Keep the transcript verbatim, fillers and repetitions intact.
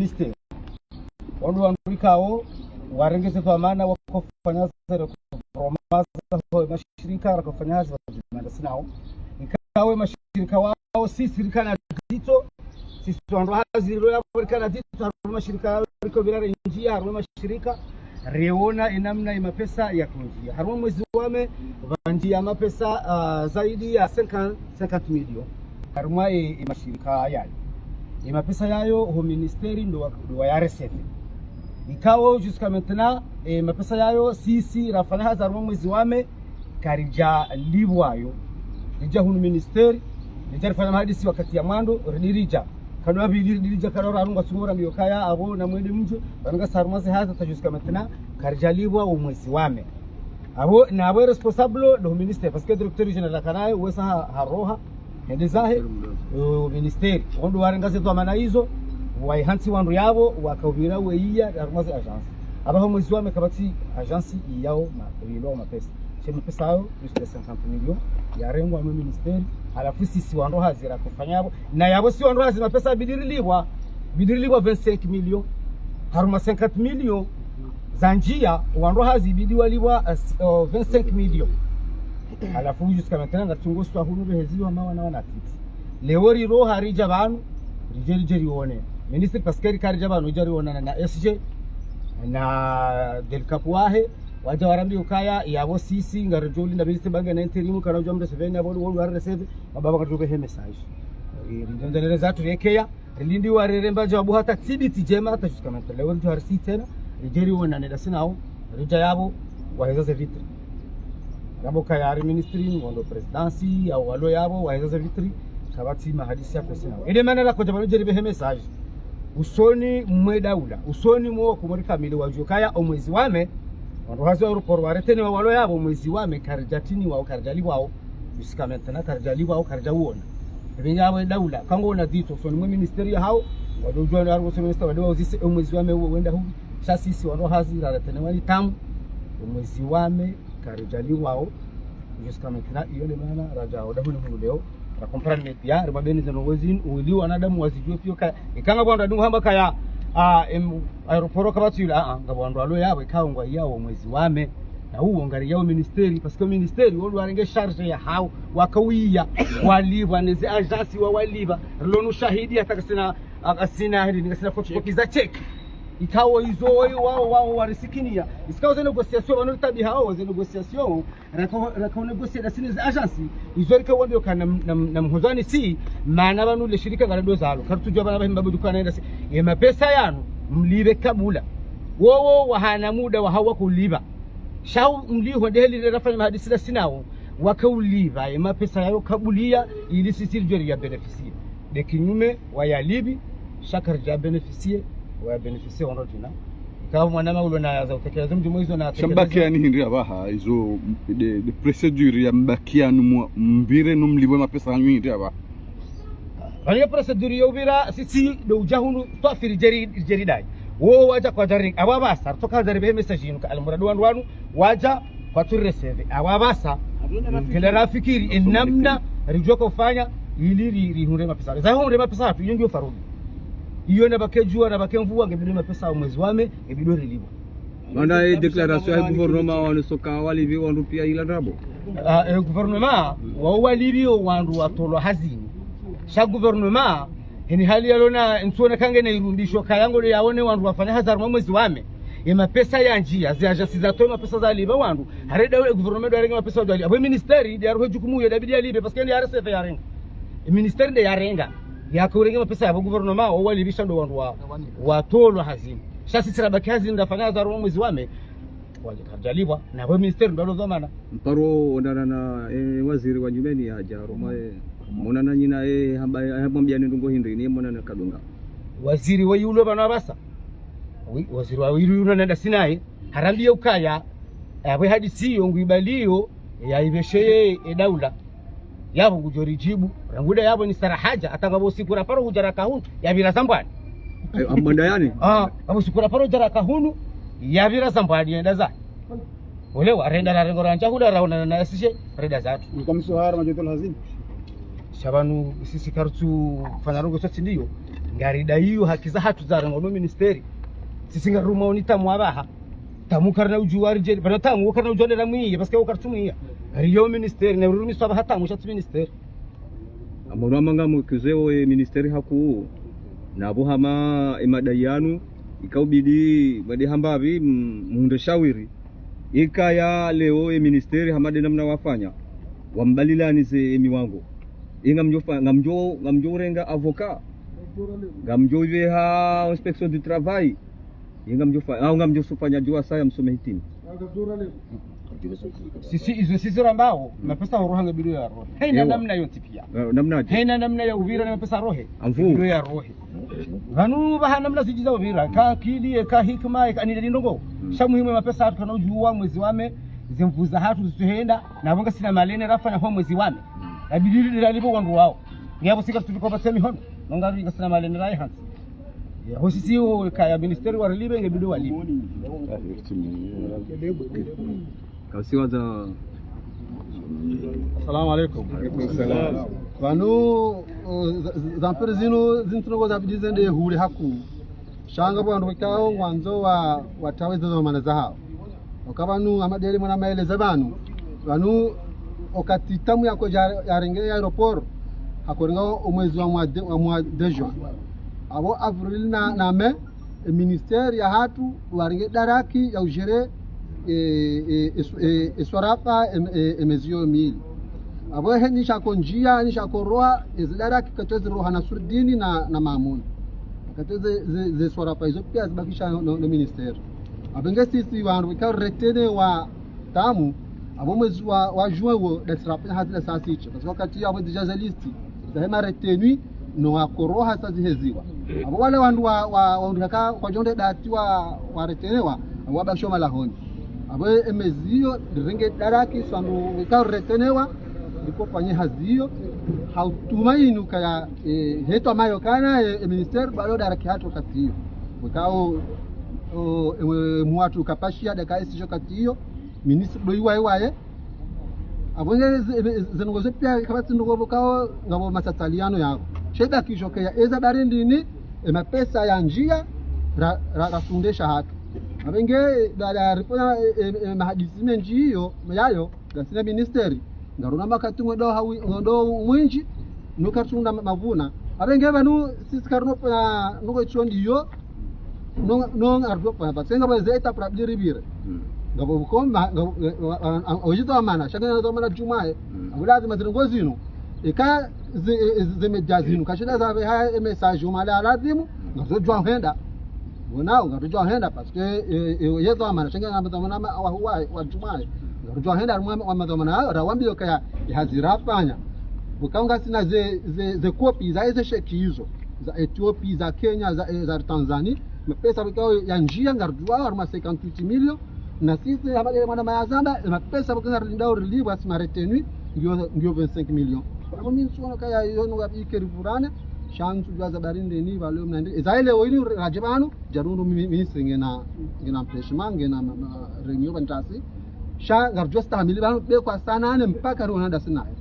ministère. Wandru wandru ikao warenge ze dhwamana wakofanya hazi, raka pvo roma za ho mashirika, raka pvo fanya hazi wa zimanda sinao. Ikao mashirika wao, sisi rikana dzitso, sisi wandru hazi rilo ya rikana dzitso, harumwa mashirika yao riko pvira rendjia, harumwa mashirika, reona enamna emapesa yakondjia. Harumwa mwezi wa mai, pvandjia mapesa, ah, zaidi ya cinquante, cinquante millions. Harumwa e, emashirika yayo. Emapesa yayo ho ministère ndo wa, ndo wa ya recevé. Ikao jusqu'à maintenant, emapesa yayo sisi rafanya hazi harumwa mwezi wa mai, karidja lipvwa yo. Ridja hunu ministère, ridja rifanya mahadisi wakati ya mwando, ridi ridja. Kado wa pvili ridi ridja, kado wa raru ngwatsungo rambiwa ukaya, apvo namwende mdje, pvanu ngasi harumwa ze hazi hata jusqu'à maintenant, karidja lipvwa o mwezi wa mai. Apvo, na apvo responsable ndo ministère, parce que directeur général kanaye, wesa ha, haroha, hende zahe, o ministère. Wandru warenga ze dhwamana izo, waihantsi wandru yapvo, wakaupvira weiya, harumwa ze agence. Apvaha o mwezi wa mai kapvatsi agence iyao ma, iyao mapesa. She mapesa yayo, plus de cinquante millions, yarengwa no ministère, halafu sisi wandru hazi rakofanya yapvo. Na yapvo si wandru hazi mapesa yabidi rilipvwa, yabidi rilipvwa vingt-cinq millions. Harumwa cinquante millions zandjia, wandru hazi yabidi walipvwa, eh, s-, oh, vingt-cinq millions. Halafu jusqu'à maintenant, ngatsungo swa hunu pvehezi wa mawa na wanatiti. Leo riro haridja pvanu, ridje ridje rione. Ministre Pascal karidja pvanu, ridja rionana na S G, na Delcap wahe, wadja warambiwa ukaya, yapvo sisi, ngaridjo ulinda ministre bange na intérim, kana udja mrecevé, apvo wandru wa recevé, mababa ngaridjo pvehe message. Eh, ridjo ndeleza tu rekeya, rilindi wareremba djawabu hata tsi biti djema, hata jusqu'à maintenant. Leo ridjo harisi tsena, ridje rionane ndasi nao, ridja yapvo, waheza ze vitre. Ramba ukaya hari ministre, ngondo présidence, au walo yapvo, waheza ze vitre, kapvatsi mahadisi ya kwesi nao. Ede mana rakodja pvanu ridje ripvehe message. Usoni mwe daula, usoni mwe wakomori kamili wadjuwe ukaya o mwezi wa mai, wandru hazi wa aéroport wareteni wa walo yapvo, o mwezi wa mai, karidja tini wao, karidja lipvwa wao. Jusqu'à maintenant, karidja lipvwa wao, karidja uona. Epvenge apvo e daula, kango ona dzitso, usoni mwe ministère yahao, wadjo udjuwa na harumwa ministère, wadjo wauzise, o mwezi wa mai uwo wenda hupvi, sha sisi wandru hazi, rareteni wani tamu, o mwezi wa mai, karidja lipvwa wao. Jusqu'à maintenant, iyo nde mana, radja oda hunu hunu leo, ra comprendre ne pia, ribabeni zeno wezini, uliwa wanadamu wazidjuwe pia ka, ikanga pvandru adungu hamba kaya, ah, em, aéroport kapvatsi yula, ah, ah, ngapvo wandru walo yapvo, ikao ngwaiyao o mwezi wa mai, na uwo ngariiyao ministère, parce que ministère, wo ndo warenge charge yahao, wakauiya, walipvwa, neze agence wa walipvwa, rilo no shahidi, hata kasina, ah, kasina, hili, kasina photocopie za chèque. Ikao izo, wao, wao, wao, warisikiniya. Isikao ze négociation, wano tabi hao, ze négociation, raka, raka négocier ndasi neze agence, izo rika wambiwa ukaya na, na, na mhozani si, mana pvanu le shirika ngalado zalo. Karitsudjuwa pvanu pvahe mbabu dukana ndasi. Ye mapesa yanu, mlipve kabula. Wowo wahana muda wahao wa kulipva. Sha u mliho ndeheli rafanya mahadisi ndasi nao, wakaulipva, ye mapesa yayo kabuliya, ili sisi ridjo riya bénéficier. Nde kinyume, wayalipvi, sha karidja bénéficier, waya bénéficier wandru djina. Ikao mwanama ulo na yaza utekeleza mdji mwe izo na atekeleza. Sha mbakiya ni hindri apvaha, izo de, de procédure ya mbakiya no mwa, mpvire no mlipvwe mapesa yanyu hindri apvaha. Pvanu ye procédure yo upvira, sisi ndo udja hunu, swafi ridje ri, ridje ridai. Wo wadja kwadja ri, apvo apvasa, ritoka hadja ripvehe message yinu ka almuradi wandru wanu, wadja kwatsu recevé. Apvo apvasa, ngena rafikiri, enamna, ridjo kofanya, ili ri, rihundre mapesa. Za hundre mapesa hatru, iyo ngiyo farudu. Iyo na pvake djuwa, na pvake mvua, ngebidi mapesa o mwezi wa mai, ngebidi rilipvwa. Mana e déclaration ya gouvernement wanu soka walipvi wandru pia ila ndrabo. Ah, e gouvernement, wao walipvi o wandru watolwa hazini. Sha gouvernement, heni hali yalo na, ntsuona kangena irumbisho, kaya ngole yaone wandru wafanya hazi harumwa mwezi wa mai. Ye mapesa yandjiya, ze agence zatowa mapesa zalipva wandru. Hareda e gouvernement ndo yarenge mapesa ndo yalipva. Apvo ministère, ndo yaruhe jukumu yo, ndabidi yalipve, parce que nde ya recevé yarenga. E ministère nde yarenga. Yakaurenge mapesa yapvo gouvernement, wao walipvisha ndo wandru wa, watolwa hazini. Sha sisi rabaki hazini, ndafanya hazi harumwa mwezi wa mai. Wale karidjalipvwa, na pvo ministère ndo alo dhwamana. Mparo onana na, eh, waziri wa nyumeni hadja harumwa, eh, monana nyina, eh, hamba, eh, hamwambiya ni ndrongoo hindri, ni monana kadunga. Waziri wa yulo pvanu apvasa. Wi, waziri wa yulo nanda sinaye, harambiya ukaya, eh, apvo hadisi yo nguibaliyo, eh, yaipveshe ye, eh, daula. Yapvo ngudjo ridjibu, rangu nda yapvo ni sarahaja, hata ngapvo siku raparo hudja raka hunu, yapvira Zambwani. Eh, amanda yani? Ah, ngapvo siku raparo hudja raka hunu, yapvira Zambwani, yenda za. Olewa, renda rarengo randja hula raonana na sishe, renda zatru. Mkamiso hara majoto lazima. Sha pvanu sisi karitsu fanya ndrongoo sotsi ndiyo. Ngaridaiyo haki zahatru zarengwa no ministère. Sisi ngarirumao ni Tamu apvaha. Tamu karina udjuwa ridjeli, pvana Tamu wo karina udjuwa nde ramwiye, parce que wo karitsumwiya. Ngariyo ministère, ne rurumiswa apvaha Tamu sha tsi ministère. Amoro amba ngamwekuzeo e ministère hakuu, na apvo hama e madai yanu, ikaubidi mwende hambapvi, m-, muhundre shawiri. Ikaya leo e ministère hama nde namna wafanya, wambalilanize e miwango. Inga mdjo fa-, ngamdjo, ngamdjo urenga avocat. Ngamdjo ipveha inspection du travail. Inga mdjo fa-, au ngamdjo sufanya djuwa saya msome hitini. Sisi, izo sisi rambao, mapesa horoha nge bidi yarohe. Haina namna yontsi pia. Na-, namna aje? Haina namna ya upvira ne mapesa yarohe. Amvu. Bidi yarohe. Pvanu pvaha namna zidji za upvira, ka akili, ka hikima, ka anile ndrongoo. Sha muhimu mapesa yahatru kana udjuwa mwezi wa mai, ze nvuu zahatru zitsuhenda, na apvo ngasina malene rafanya ho mwezi wa mai. Yabidi rilipve wandru wao. Ngiapvo sika tsutuka pvatse mihono. Nonga ngasina malene rayi hantsi. Ya, ho sisi wo kaya ministère warilipve nge bidi walipve. Kasiwaza. Assalamu alaikum. Alaikum salam. Pvanu, uh, za, za, za mfiri zinu, zintrongo zabidi zende hule hakuu. Sha ngapvo wandru wekao ngwandzo wa, watawe ze dhwamana zahao. Oka pvanu hama nde le mwana maeleza pvanu. Pvanu, wakati Tamu yakodja yarenge e aéroport, hakorenga o mwezi wa mwa de-, wa mwa de juin. Apvo avril na, na mai, e ministère yahatru warenge daraki ya ugérer, e, e, e, e, e swarafa, e, e, e mezi yo mili. Apvo he nisha konjia, nisha koroha, e ze daraki katozi roha na Surdini na, na Mamuni. Katozi ze, ze swarafa izo pia zibakisha no, no, no ministère. Apvo nge sisi wandru wekao retenewa Tamu, apvo mwezi wa, wa juin wo, nda sirafanya hazi nda sasitse. Parce que wakati apvo déjà ze liste zahe ma retenus, no wakoroha sa ziheziwa. Apvo wale wandru wa, wa, wandru haka, kwadjo nde dati wa, wa retenewa, apvo wabakisho malahoni. Apvo e mezi yo, rirenge daraki, swandu wekao retenewa, riko fanye hazi yo, ha utumaini ukaya, e, hetwa mayo kana, e, e ministère, balo daraki hatru wakati yo. Wekao, o, e, e, mwatru kapashia daka esi wakati yo, ministre ndo iwaye waye. Apvo nge ze, ze, ze ndrongoo zo pia kapvatsi ndrongoo pvo kao ngapvo matsatsaliyano yapvo. Sha ibakisho kaya eza bari ndini, e mapesa yanjia, ra, ra, rasundesha hatru. Apvo nge, da, da, ripona, e, e, e, mahadisi mendji yo, yayo, ngasina ministère. Ngaruna makati ngwendo hawi, ngwendo mwindji, no karitsuna ma-, mavuna. Apvo nge pvanu, sisi karino pvana, nuko itsondi yo, no, no, ngarudjo pvana, parce que ngapvo ze étape rabidi ripvire. Mm. Ngapvo bukoma, ngapvo, eh, wa-, wa-, wa-, wajita wa mana, sha nge na wa mana djumwa ye. Mm. Apvo lazima zile ndrongoo zinu. Eka ze, e, e, ze média zinu, kashida zapveha e message umala lazimu, ngazo djwa henda. Wonao, ngazo djwa henda, parce que, e, e, yezo amana, sha nge na madhwamana ma-, wa, wa, wa djumwa ye. Ngazo djwa henda, mwa, wa madhwamana, ra wambiyo kaya, e hazi rafanya. Buka ngasina ze, ze, ze copie, za eze chèque izo. Za Ethiopie, za Kenya, za, e, za Tanzanie. Mapesa buka yanjia, ngarudjuwa, harumwa cinquante-huit millions. Na sisi, hama nde le mwana maeleza amba, e mapesa buka ngarilindao rilipvwa si ma retenus, ngiyo, ngiyo vingt-cinq millions. Pvanu mi ntsuona kaya yo nunga bike rivurane, sha ntsudjuwa za bari ndeni, pvalo mna nde. Eza ile wo ini radje pvanu, djarundu mi-, ministre ngena, ngena empêchement, ngena ma-, ma-, réunion pvanu ntasi. Sha ngarudjo stahamili pvanu, be kwa saa nane mpaka riona ndasi naye.